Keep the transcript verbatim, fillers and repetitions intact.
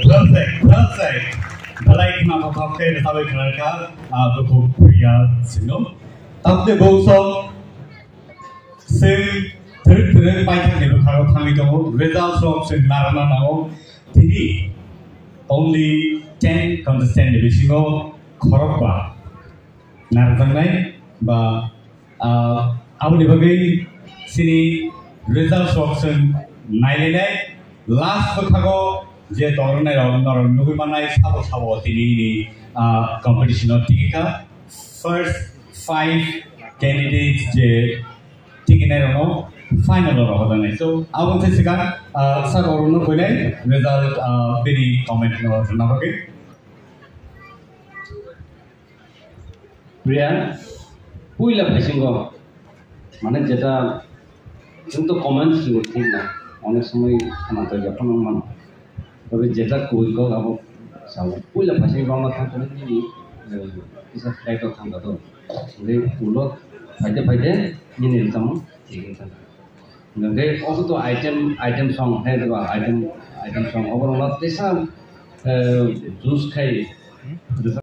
Perfect, perfect. Belai khna thok thok khe rwchapwi khwlaikha, ah, Dukhu Priya Singh. Tamni bosong chwng thwrwk thwrwk paithakni bwkhao thangwi tongo. Results rok chwng narwkna nango. Tini only ten contestant ni bisingo khorokba narwkjaknai ba, ah, aboni bagwi chini results rok chwng nailainai. Last bwkhago je tongrwknai rok norok nugwi mannai sabo sabo tini ni, ah, competition o tikikha. First five candidates je tikinai rokno final o rohorjaknai. So, aboni se swkang, ah, saka rokno koinai result, ah, bini comment no rwna bagwi. Priya, puila phaisingo, mane jeta chwng to comments singo thik na, onek somoi khana to yaphano mano. Tobe jeta kubui kok abo sao. Puila phaisingo bangma thang khe nini, eh, kisa flight o thang kha to. Hwnkhe ulo phaide phaide nini tamo thik wng thang kha. Hwnkhe obo to item, item song, hai ba item, item song. Obo rok no tesa, eh, juice khai.